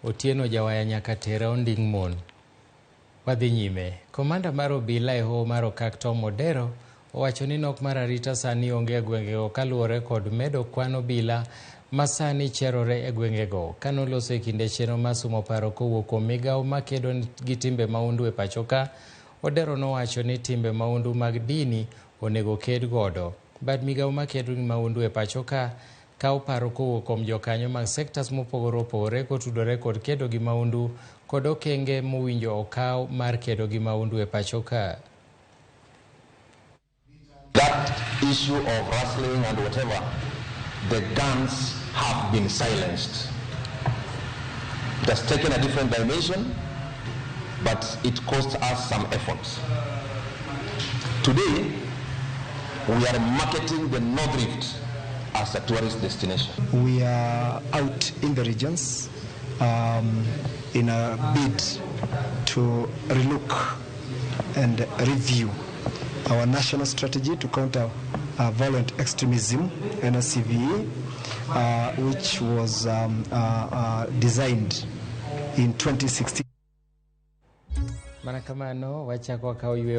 Otieno Jawaya nyaka tera onding' mon. Wadhi nyime. Komanda mar obila e hoho mar Okak Tom Odero owacho ni nok mar arita sani onge e gwengego kaluwore kod medo kwan obila ma sani cherore e gwengego. Kanoloso e kinde chenro mar sumo paro kowuok kuom migawo makedo gi timbe mahundu e pachoka, Odero nowacho ni timbe mahundu mag dini onego ked godo. Bad migawo makedo gi mahundu e pachoka kawo paro kowuok kuom jokanyo mag sectors mopogore opogore kotudore kod kedo gi mahundu kod okenge mowinjo okaw mar kedo gi mahundu e pacho ka. That issue of rustling and whatever, the guns have been silenced. It has taken a different dimension, but it cost us some effort. Today, we are marketing the North Rift as a tourist destination. We are out in the regions in a bid to relook and review our national strategy to counter violent extremism, NSCVE, which was designed in 2016. Mana kamano wachako wakawo yweyo.